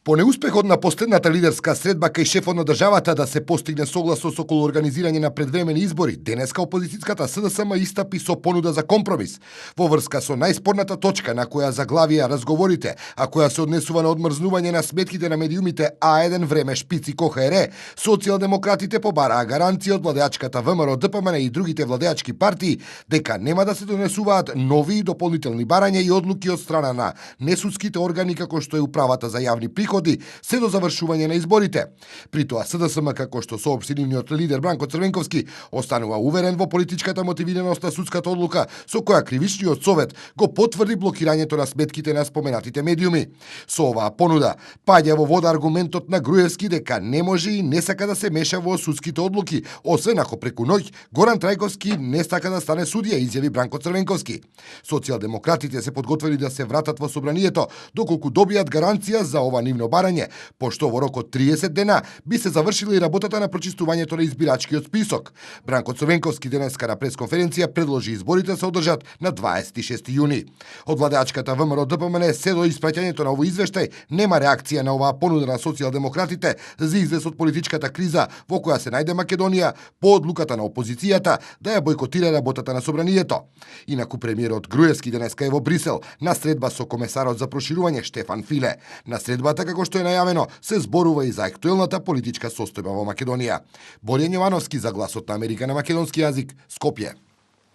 По неуспехот на последната лидерска средба кај шефот на државата да се постигне согласност околу организирање на предвремени избори, денеска опозицијската СДСМ истапи со понуда за компромис во врска со најспорната точка на која заглавија разговорите, а која се однесува на одмрзнување на сметките на медиумите А1 време Шпици КХР. Социјалдемократите побараа гаранција од владеачката ВМРО, ДПМН и другите владеачки партии дека нема да се донесуваат нови и дополнителни барања и одлуки од страна на несудските органи како што е управата за јавни приходи се до завршување на изборите. При тоа СДСМ, како што соопшти нивниот лидер Бранко Црвенковски, останува уверен во политичката мотивираност на судската одлука со која кривичниот совет го потврди блокирањето на сметките на споменатите медиуми. Со оваа понуда паѓа во вода аргументот на Груевски дека не може и не сака да се меша во судските одлуки, освен ако преку ноќ Горан Трајковски не сака да стане судија, изјави Бранко Црвенковски. Социјалдемократите се подготвени да се вратат во собранието доколку добијат гаранција за ова нивно барање, пошто во рок од 30 дена би се завршила и работата на прочистувањето на избирачкиот список. Бранко Црвенковски денеска на пресконференција предложи изборите се одржат на 26 јуни. Од владеачката ВМРО ДПМН се до испраќањето на овој извештај нема реакција на оваа понуда на социјалдемократите за излез од политичката криза во која се најде Македонија по одлуката на опозицијата да ја бойкотира работата на собранието. Инаку премиерот Груевски денеска е во Брисел на средба со комесарот за проширување Штефан Филе. На средбата, како што е најавено, се зборува и за актуелната политичка состојба во Македонија. Борјан Јовановски за Гласот на Америка на македонски јазик, Скопје.